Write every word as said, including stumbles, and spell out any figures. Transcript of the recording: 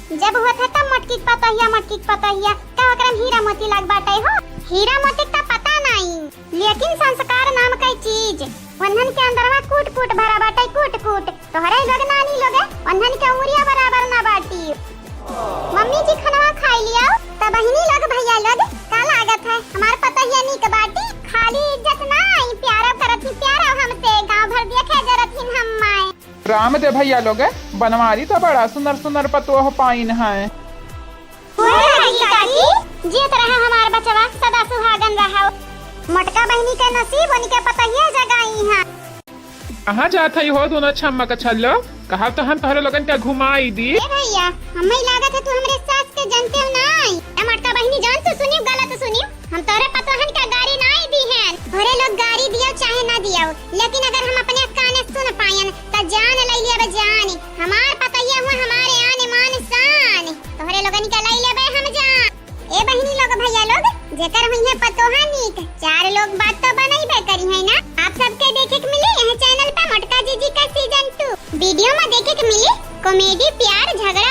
जब होत है तब मोटकी के पतोहिया, मोटकी के पतोहिया, का ओकरा में हीरा मोती लाग बाटे हो? हीरा मोती के त पता नाई, लेकिन संस्कार नाम का चीज, वन्हन के अंदरवा कूट कूट भरा बाटे, कूट कूट। तोहरे लोग नानी लोग, वन्हन के उमरिया बराबर ना बाटी। मम्मी जी, खानवा खाई लिया। त बहिनी लोग, भैया लोग, का लागत है, हमार पतोहिया नीक बाटी? खाली इज्जत नाई, प्यारो करत ही, प्यारो हमसे, गाँव भर देखे जरत ही हम माए। राम दे भैया लोग, बनवारी त बड़ा सुनर सुनर पतोह पाइन है। होए रही काकी, जियत रहा हमार बचवा, सदा सुहागन रहा। मोटका बहिनी के नसीब उनके पतोहिया जगाई है। कहाँ जात है हो दोनों छम्मा का छल्लो? कहा तो हम तोहरे लोगन के घुमाई दी। ए भैया, हमें लागत है तू हमरे सास के जानते हो नाई। ए मोटका बहिनी, जान तू सुनियो, गलत सुनियो। हम तोरे पतोहन के गारी नाई दी हैं। तोरे लोग गारी दियो चाहे ना दियो, लेकिन अगर हम अपने काने सुन पायन, त जान ले लिया बे जान। हमार पतोहिया हुआ हमारे आन मान शान। तोहरे लोगन के ले लेबे हम जान। ए बहिनी लोग, भैया लोग, जेकर हुई है पतोहा नीक, चार लोग बात तो बनइबे करी है ना। आप सबके देखे के मिली यह चैनल पे मोटका जीजी का सीजन टू। वीडियो में देखे के मिली कॉमेडी, प्यार, झगड़ा,